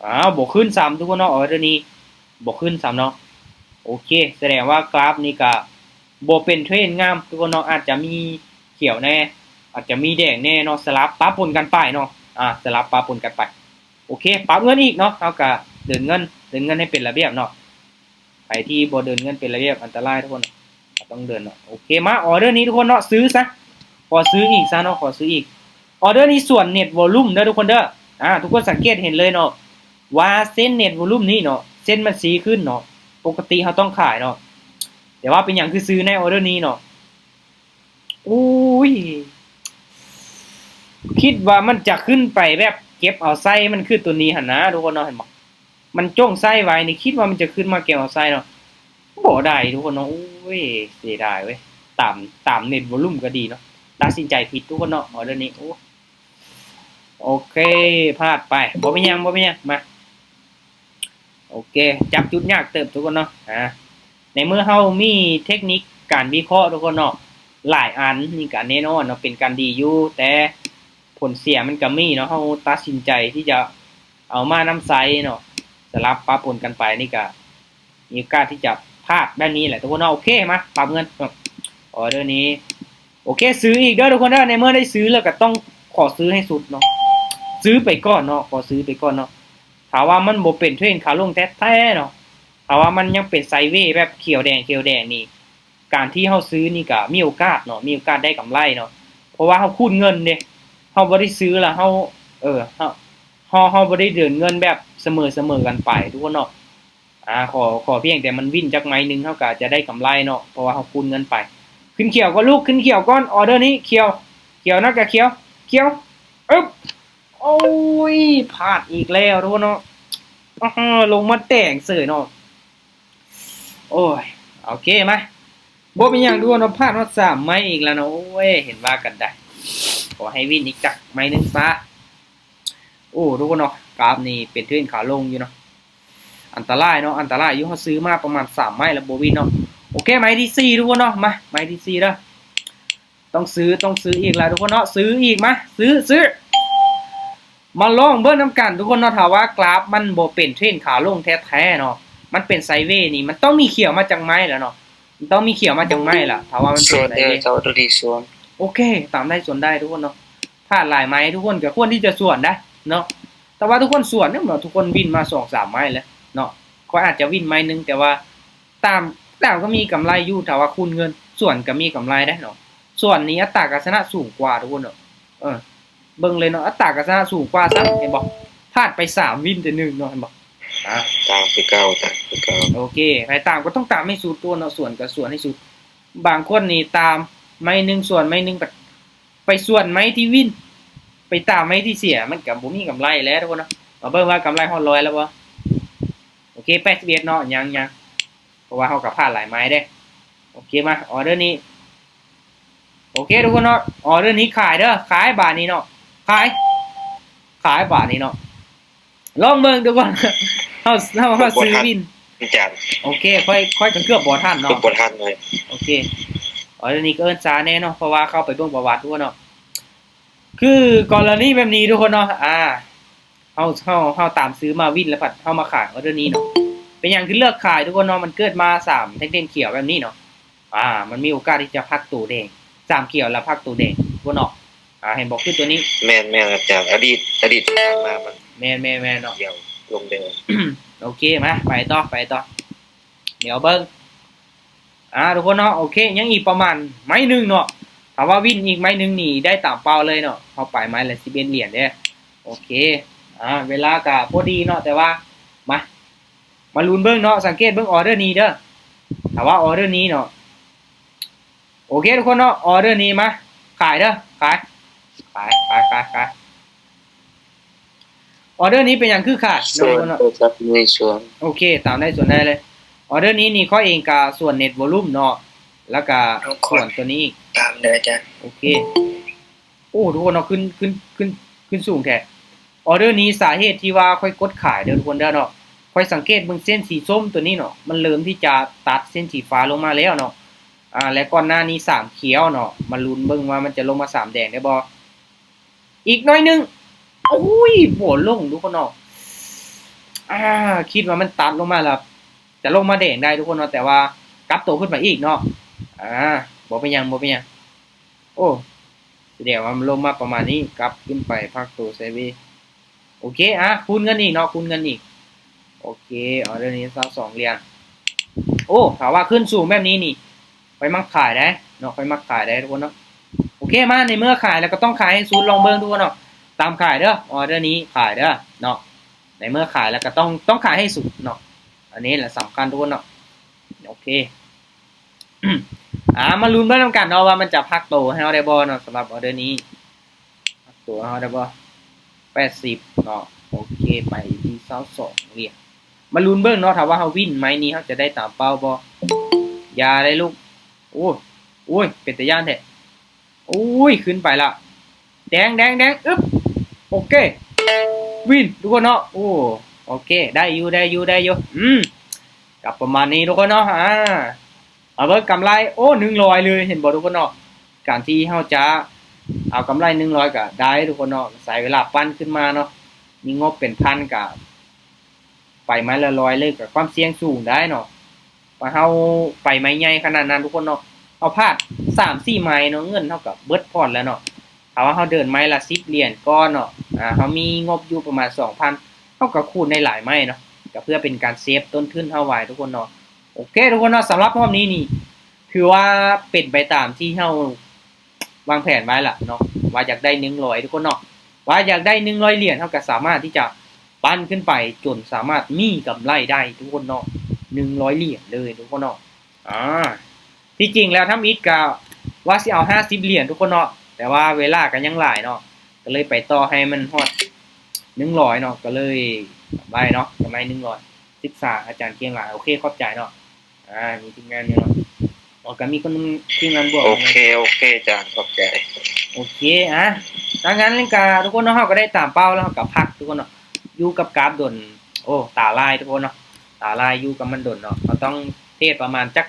ອ້າວ ບໍ່ຂຶ້ນຊ້ຳທຸກຄົນເນາະ ອໍເດີນີ້ບໍ່ຂຶ້ນຊ້ຳເນາະ. ໂອເຄ ສະແດງວ່າກຣາຟນີ້ກະ ບໍ່ເປັນເທຣນງາມ ທຸກຄົນເນາະ, ອາດຈະມີຂຽວແດ່ ອາດຈະມີແດງແດ່ເນາະ, ສະຫຼັບປະປົນກັນໄປເນາະ, ອາ ສະຫຼັບປະປົນກັນໄປ. ໂອເຄ ປັບເງິນອີກເນາະ, ເຮົາກະເດີນເງິນ ເດີນເງິນໃຫ້ເປັນລະບຽບເນາະ. ໃຜທີ່ບໍ່ເດີນເງິນເປັນລະບຽບ ອັນຕະລາຍທຸກຄົນ, ເຮົາຕ້ອງເດີນເນາະ. ໂອເຄ ມາອໍເດີນີ້ທຸກຄົນເນາະ, ຊື້ຊະ ຂໍຊື້ອີກຊະເນາະ, ຂໍຊື້ອີກ. ອໍເດີນີ້ສ່ວນເນັດວອລຸມເດີທຸກຄົນເດີ. ອາ ທຸກຄົນສັງເກດເຫັນເລີຍເນາະ ວ່າເສັ້ນເນັດວອລຸມນີ້ເນາະ ເສັ້ນມັນຊີ້ຂຶ້ນເນາະ, ປົກກະຕິເຮົາຕ້ອງຂາຍເນາະ, ແຕ່ວ່າເປັນຫຍັງຄືຊື້ໃນອໍເດີນີ້ເນາະ? ໂອ້ຍ ຄິດວ່າມັນຈະຂຶ້ນໄປແບບເກັບເອົາໄຊ ມັນຄືຕົວນີ້ຫັ້ນນະທຸກຄົນເນາະ, ເຫັນບໍ່? ມັນຈົ່ງໄຊໄວ້ນີ້ ຄິດວ່າມັນຈະຂຶ້ນມາເກັບເອົາໄຊເນາະ, ບໍ່ໄດ້ທຸກຄົນເນາະ. ໂອ້ຍ ເສຍດາຍເວີຍ, ຕາມ ຕາມເນັດວອລຸມກໍດີເນາະ, ຕັດສິນໃຈຜິດທຸກຄົນເນາະ ອໍເດີນີ້. ໂອ້ ໂອເຄ ພາດໄປ ບໍ່ເປັນຫຍັງ ບໍ່ເປັນຫຍັງ. ມາ ໂອເຄ ຈັບຈຸດຍາກເຕີບທຸກຄົນເນາະ. ອາ ໃນເມື່ອເຮົາມີເທັກນິກການວິເຄາະທຸກຄົນເນາະ ຫຼາຍອັນ ນີ້ກະແນ່ນອນເນາະ ເປັນການດີຢູ່, ແຕ່ຜົນເສຍມັນກະມີເນາະ. ເຮົາຕັດສິນໃຈທີ່ຈະເອົາມານຳໃຊ້ເນາະ, ສະຫຼັບປະປົນກັນໄປ ນີ້ກະມີໂອກາດທີ່ຈະພາດແບບນີ້ແຫຼະທຸກຄົນເນາະ. ໂອເຄ ມາປັບເງິນ ອໍເດີນີ້. ໂອເຄ ຊື້ອີກເດີທຸກຄົນເດີ, ໃນເມື່ອໄດ້ຊື້ແລ້ວກໍຕ້ອງຂໍຊື້ໃຫ້ສຸດເນາະ, ຊື້ໄປກ່ອນເນາະ, ຂໍຊື້ໄປກ່ອນເນາະ. ຖ້າວ່າມັນບໍ່ເປັນເທຣນຂາລົງແທ້ໆເນາະ, ຖ້າວ່າມັນຍັງເປັນໄຊເວແບບຂຽວແດງ ຂຽວແດງນີ້ ການທີ່ເຮົາຊື້ນີ້ກໍມີໂອກາດເນາະ, ມີໂອກາດໄດ້ກຳໄລເນາະ, ເພາະວ່າເຮົາຄູນເງິນເດ້, ເຮົາບໍ່ໄດ້ຊື້ແລ້ວເຮົາ ເອີ ເຮົາ ເຮົາ ເຮົາບໍ່ໄດ້ເດີນເງິນແບບສະເໝີ ສະເໝີກັນໄປທຸກຄົນເນາະ. ອາ ຂໍ ຂໍພຽງແຕ່ມັນວິນຈັກໄມ້ໜຶ່ງ ເຮົາກໍຈະໄດ້ກຳໄລເນາະ, ເພາະວ່າເຮົາຄູນເງິນໄປ. ຂຶ້ນຂຽວກ່ອນລູກ ຂຶ້ນຂຽວກ່ອນ, ອໍເດີນີ້ຂຽວ ຂຽວນະກະຂຽວ ຂຽວ ອຶບ ໂອ້ຍ ພາດອີກແລ້ວທຸກຄົນເນາະ. ອາ ລົງມາແຕງເສີຍເນາະ. ໂອ້ຍ ໂອເຄ ມາ ບໍ່ເປັນຫຍັງທຸກຄົນເນາະ, ພາດຮອດສາມໄມ້ອີກແລ້ວເນາະ. ໂອ້ຍ ເຫັນວ່າກັນໄດ໋, ຂໍໃຫ້ວິນອີກຈັກໄມ້ໜຶ່ງຊະ. ໂອ້ ທຸກຄົນເນາະ, ກາຟນີ້ເປັນເທຣນຂາລົງຢູ່ເນາະ, ອັນຕະລາຍເນາະ ອັນຕະລາຍຢູ່. ເຮົາຊື້ມາປະມານສາມໄມ້ແລ້ວບໍ່ວິນເນາະ. ໂອເຄ ໄມ້ທີສີ່ທຸກຄົນເນາະ, ມາ ໄມ້ທີສີ່ເດີ. ຕ້ອງຊື້ ຕ້ອງຊື້ອີກແລ້ວທຸກຄົນເນາະ, ຊື້ອີກ ມາ ຊື້ ຊື້. ມາລອງເບິ່ງນຳກັນທຸກຄົນເນາະ, ຖ້າວ່າກຣາຟມັນບໍ່ເປັນເທຣນຂາລົງແທ້ໆເນາະ, ມັນເປັນໄຊເວນີ້ ມັນຕ້ອງມີຂຽວມາຈັກໄມ້ແລ້ວເນາະ, ມັນຕ້ອງມີຂຽວມາຈັກໄມ້ລະ ຖ້າວ່າມັນເປັນໄຊເວ. ໂອເຄ ຕາມໄດ້ສວນໄດ້ທຸກຄົນເນາະ. ພາດຫຼາຍໄມ້ ທຸກຄົນກໍຄວນທີ່ຈະສວນໄດ໋ເນາະ, ແຕ່ວ່າທຸກຄົນສວນເນາະ, ທຸກຄົນວິນມາສອງສາມໄມ້ແລ້ວເນາະ. ຂ້ອຍອາດຈະວິນໄມ້ໜຶ່ງ ແຕ່ວ່າຕາມ ຕາມກໍມີກຳໄລຢູ່ ຖ້າວ່າຄູນເງິນ, ສວນກໍມີກຳໄລໄດ໋ເນາະ. ສວນນີ້ອັດຕາການຊະນະສູງກວ່າທຸກຄົນເນາະ. ເອີ ເບິ່ງເລີຍເນາະ, ອັດຕາການຊະນະສູງກວ່າຊ້ຳ, ເຫັນບໍ່? ພາດໄປສາມວິນແຕ່ໜຶ່ງເນາະ, ເຫັນບໍ່? ອ່າ ຕາມຄືເກົ່າ ຕາມຄືເກົ່າ. ໂອເຄ ໃຜຕາມກໍຕ້ອງຕາມໃຫ້ສຸດຕົວະເນາະ, ສວນກໍສວນໃຫ້ສຸດ. ບາງຄົນນີ້ຕາມໄມ້ໜຶ່ງ ສວນໄມ້ໜຶ່ງ ໄປ ໄປສວນໄມ້ທີ່ວິນ ໄປຕາມໄມ້ທີ່ເສຍ, ມັນກໍບໍ່ມີກຳໄລແລ້ວທຸກຄົນເນາະ. ມາເບິ່ງວ່າກຳໄລຮອດຮ້ອຍແລ້ວບໍ່? ໂອເຄ ແປດສິບເອັດເນາະ, ຍັງ ຍັງ ເພາະວ່າເຮົາກໍພາດຫຼາຍໄມ້ເດ້. ໂອເຄ ມາ ອໍເດີນີ້. ໂອເຄທຸກຄົນເນາະ, ອໍເດີນີ້ຂາຍເດີ, ຂາຍບາດນີ້ເນາະ, ຂາຍ ຂາຍບາດນີ້ເນາະ. ລອງເບິ່ງທຸກຄົນ, ເຮົາ ເຮົາ ເຮົາຊື້ວິນ. ອາຈານ ໂອເຄ ຂ້ອຍ ຂ້ອຍກໍເກືອບບໍ່ທັນເນາະ, ເກືອບບໍ່ທັນເລີຍ. ໂອເຄ ອໍເດີນີ້ກໍເອີ້ນຊ້າແດ່ເນາະ, ເພາະວ່າເຂົ້າໄປເບິ່ງປະຫວັດທຸກຄົນເນາະ. ຄືກໍລະນີແບບນີ້ທຸກຄົນເນາະ, ອາ ເຮົາ ເຮົາ ເຮົາຕາມຊື້ມາວິນ ແລ້ວພັດເຮົາມາຂາຍອໍເດີນີ້ເນາະ. ເປັນຫຍັງຄືເລືອກຂາຍທຸກຄົນເນາະ? ມັນເກີດມາສາມແທ່ງຂຽວແບບນີ້ເນາະ, ອາ ມັນມີໂອກາດທີ່ຈະພັກໂຕແດງ, ສາມຂຽວແລ້ວພັກໂຕແດງທຸກຄົນເນາະ. ອາ ເຫັນບໍ່? ຄືຕົວນີ້. ແມ່ນໆ ອາຈານ, ອະດີດ ອະດີດທີ່ຜ່ານມາມັນ ແມ່ນໆໆ ເນາະ, ຂຽວລົງແດງ. ໂອເຄ ມາ ໄປຕໍ່ ໄປຕໍ່. ດຽວເບິ່ງ ອາ ທຸກຄົນເນາະ, ໂອເຄ ຍັງອີກປະມານໄມ້ໜຶ່ງເນາະ. ຖ້າວ່າວິນອີກໄມ້ໜຶ່ງນີ້ໄດ້ຕາມເປົ້າເລີຍເນາະ, ເຮົາໄປໄມ້ລະສິບເອັດຫຼຽນເດ້. ໂອເຄ ອາ ເວລາກະພໍດີເນາະ, ແຕ່ວ່າ ມາ ມາລຸ້ນເບິ່ງເນາະ, ສັງເກດເບິ່ງອໍເດີນີ້ເດີ. ຖ້າວ່າອໍເດີນີ້ເນາະ, ໂອເຄທຸກຄົນເນາະ, ອໍເດີນີ້ມາ ຂາຍເດີ ຂາຍ ຂາຍ ຂາຍ ຂາຍ ຂາຍ. ອໍເດີນີ້ເປັນຫຍັງຄືຂາຍເນາະ? ໂອເຄ ຕາມໄດ້ສວນໄດ້ເລີຍ. ອໍເດີນີ້ນີ້ ຂ້ອຍເອງກະສວນເນັດວອລຸມເນາະ, ແລ້ວກະສວນຕົວນີ້ອີກ. ຕາມເດີອາຈານ. ໂອເຄ. ໂອ້ ທຸກຄົນເນາະ, ຂຶ້ນ ຂຶ້ນ ຂຶ້ນ ຂຶ້ນສູງແທ້. ອໍເດີນີ້ສາເຫດທີ່ວ່າຂ້ອຍກົດຂາຍເດີທຸກຄົນເດີເນາະ, ຂ້ອຍສັງເກດເບິ່ງເສັ້ນສີສົ້ມຕົວນີ້ເນາະ, ມັນເລີ່ມທີ່ຈະຕັດເສັ້ນສີຟ້າລົງມາແລ້ວເນາະ. ອາ ແລະກ່ອນໜ້ານີ້ສາມຂຽວເນາະ, ມາລຸ້ນເບິ່ງວ່າມັນຈະລົງມາສາມແດງໄດ້ບໍ່? ອີກໜ້ອຍໜຶ່ງ. ໂອ້ຍ ບໍ່ລົງທຸກຄົນເນາະ. ອາ ຄິດວ່າມັນຕັດລົງມາແລ້ວຈະລົງມາແດງໄດ້ທຸກຄົນເນາະ, ແຕ່ວ່າກັບໂຕຂຶ້ນມາອີກເນາະ. ອ່າ ບໍ່ເປັນຫຍັງ ບໍ່ເປັນຫຍັງ. ໂອ້ ສະແດງວ່າມັນລົງມາປະມານນີ້ ກັບຂຶ້ນໄປພັກໂຕໄຊເວ. ໂອເຄ ອ່າ ຄູນເງິນອີກເນາະ ຄູນເງິນອີກ. ໂອເຄ ອໍເດີນີ້ຊາວສອງຫຼຽນ. ໂອ້ ຖ້າວ່າຂຶ້ນສູງແບບນີ້ນີ້ ຂ້ອຍມັກຂາຍໄດ໋ເນາະ ຂ້ອຍມັກຂາຍໄດ໋ທຸກຄົນເນາະ. ໂອເຄ ມາ ໃນເມື່ອຂາຍແລ້ວກໍຕ້ອງຂາຍໃຫ້ສຸດ ລອງເບິ່ງທຸກຄົນເນາະ. ຕາມຂາຍເດີ ອໍເດີນີ້ຂາຍເດີເນາະ. ໃນເມື່ອຂາຍແລ້ວກໍຕ້ອງ ຕ້ອງຂາຍໃຫ້ສຸດເນາະ. ອັນນີ້ແຫຼະສຳຄັນທຸກຄົນເນາະ. ໂອເຄ ອ່າ ມາລຸ້ນເບິ່ງນຳກັນເນາະ ວ່າມັນຈະພັກໂຕໃຫ້ເຮົາໄດ້ບໍ່ເນາະ ສຳລັບອໍເດີນີ້. ໂຕເຮົາໄດ້ບໍ່ ແປດສິບເນາະ. ໂອເຄ ໄປທີ່ຊາວສອງຫຼຽນ. ມາລຸ້ນເບິ່ງເນາະ ຖ້າວ່າເຮົາວິນໄມ້ນີ້ ເຮົາຈະໄດ້ຕາມເປົ້າບໍ່? ຢ່າໄດ໋ລູກ. ໂອ້ຍ ໂອ້ຍ ເປັນຕາຢ້ານແທ້. ໂອ້ຍ ຂຶ້ນໄປລະ. ແດງ ແດງ ແດງ ອຶບ. ໂອເຄ ວິນທຸກຄົນເນາະ. ໂອ້ ໂອເຄ ໄດ້ຢູ່ ໄດ້ຢູ່ ໄດ້ຢູ່. ອືມ ກໍປະມານນີ້ທຸກຄົນເນາະ. ອ່າ ມາເບິ່ງກຳໄລ ໂອ້ ໜຶ່ງຮ້ອຍເລີຍ ເຫັນບໍ່ທຸກຄົນເນາະ. ການທີ່ເຮົາຈະເອົາກຳໄລໜຶ່ງຮ້ອຍກໍໄດ້ທຸກຄົນເນາະ ໃຊ້ເວລາປັ່ນຂຶ້ນມາເນາະ. ມີງົບເປັນພັນກໍໄປໄມ້ລະຮ້ອຍເລີຍ ກໍຄວາມສ່ຽງສູງໄດ໋ເນາະ. ວ່າເຮົາໄປໄມ້ໃຫຍ່ຂະໜາດນັ້ນທຸກຄົນເນາະ ເຮົາພາດສາມສີ່ໄມ້ເນາະ ເງິນເຮົາກໍເບິດພອດແລ້ວເນາະ. ຖ້າວ່າເຮົາເດີນໄມ້ລະສິບຫຼຽນກ່ອນເນາະ ອ່າ ເຮົາມີງົບຢູ່ປະມານສອງພັນ ເຮົາກໍຄູນໄດ້ຫຼາຍໄມ້ເນາະ ກໍເພື່ອເປັນການເຊບຕົ້ນທຶນເຮົາໄວ້ທຸກຄົນເນາະ. ໂອເຄທຸກຄົນເນາະ ສຳລັບຮອບນີ້ນີ້ ຖືວ່າເປັນໄປຕາມທີ່ເຮົາວາງແຜນໄວ້ລະເນາະ ວ່າຢາກໄດ້ໜຶ່ງຮ້ອຍທຸກຄົນເນາະ. ວ່າຢາກໄດ້ໜຶ່ງຮ້ອຍຫຼຽນ ເຮົາກໍສາມາດທີ່ຈະປັ່ນຂຶ້ນໄປຈົນສາມາດມີກຳໄລໄດ້ທຸກຄົນເນາະ ໜຶ່ງຮ້ອຍຫຼຽນເລີຍທຸກຄົນເນາະ. ອ່າ ທີ່ຈິງແລ້ວທຳອິດກະວ່າຊິເອົາຫ້າສິບຫຼຽນທຸກຄົນເນາະ ແຕ່ວ່າເວລາກະຍັງຫຼາຍເນາະ ກະເລີຍໄປຕໍ່ໃຫ້ມັນຮອດໜຶ່ງຮ້ອຍເນາະ ກະເລີຍໄດ້ເນາະ ກຳໄລໜຶ່ງຮ້ອຍ. ສຶກສາອາຈານເກັ່ງຫຼາຍ. ໂອເຄ ຂອບໃຈເນາະ. ອ່າ ມີທີມງານຢູ່ເນາະ ອາ ກະມີຄົນ ທີມງານບວກ. ໂອເຄ ໂອເຄ ອາຈານ ຂອບໃຈ. ໂອເຄ ອ່າ ດັ່ງນັ້ນກະທຸກຄົນເນາະ ເຮົາກະໄດ້ຕາມເປົ້າແລ້ວ ເຮົາກະພັກທຸກຄົນເນາະ. ຢູ່ກັບກາບດົນ ໂອ້ ຕາລາຍທຸກຄົນເນາະ ຕາລາຍ ຢູ່ກັບມັນດົນເນາະ. ເຮົາຕ້ອງເທຣດປະມານຈັກ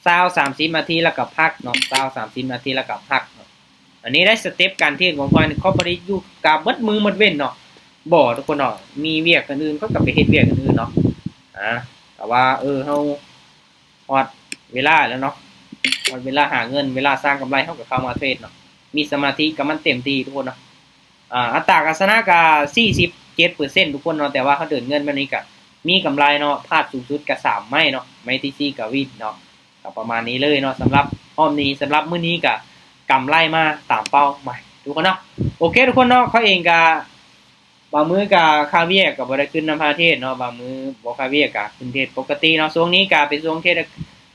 ຊາວສາມສິບນາທີແລ້ວກໍພັກເນາະ ຊາວສາມສິບນາທີແລ້ວກໍພັກເນາະ. ອັນນີ້ໄດ້ສະເຕັບການເທຣດຂອງຂ້ອຍ ຂ້ອຍບໍ່ໄດ້ຢູ່ກັບເບິດມື້ເບິດເວັນເນາະ ບໍ່ທຸກຄົນເນາະ. ມີວຽກອື່ນໆ ຂ້ອຍກໍໄປເຮັດວຽກອື່ນໆເນາະ. ອາ ແຕ່ວ່າ ເອີ ເຮົາຮອດເວລາແລ້ວເນາະ ຮອດເວລາຫາເງິນ ເວລາສ້າງກຳໄລ ເຮົາກໍເຂົ້າມາເທຣດເນາະ ມີສະມາທິກັບມັນເຕັມທີ່ທຸກຄົນເນາະ. ອ່າ ອັດຕາການຊະນະກະສີ່ສິບເຈັດເປີເຊັນທຸກຄົນເນາະ ແຕ່ວ່າເຮົາເດີນເງິນແບບນີ້ກະມີກຳໄລເນາະ ພາດສູງສຸດກະສາມໄມ້ເນາະ ໄມ້ທີສີ່ກະວິນເນາະ. ກະປະມານນີ້ເລີຍເນາະ ສຳລັບຮອບນີ້ ສຳລັບມື້ນີ້ກະກຳໄລມາຕາມເປົ້າໝາຍທຸກຄົນເນາະ. ໂອເຄທຸກຄົນເນາະ ຂ້ອຍເອງກະບາງມື້ກະຄາວຽກກະບໍ່ໄດ້ຂຶ້ນນຳພາເທດເນາະ ບາງມື້ບໍ່ຄາວຽກກະຂຶ້ນເທດປົກກະຕິເນາະ. ຊ່ວງນີ້ກະເປັນຊ່ວງເທດ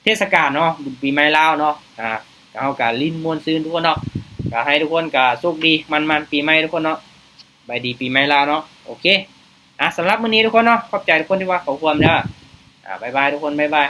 ເທດສະການເນາະ ບຸນປີໃໝ່ລາວເນາະ ກະເຮົາກະຫຼິ້ນມ່ວນຊື່ນທຸກຄົນເນາະ. ກະໃຫ້ທຸກຄົນກະໂຊກດີໝັ້ນໆປີໃໝ່ທຸກຄົນເນາະ. ສະບາຍດີປີໃໝ່ລາວເນາະ. ໂອເຄ ອ່າ ສຳລັບມື້ນີ້ທຸກຄົນເນາະ ຂອບໃຈທຸກຄົນທີ່ວ່າເຂົ້າຮ່ວມເດີ. ອ່າ ບາຍບາຍທຸກຄົນ ບາຍບາຍ.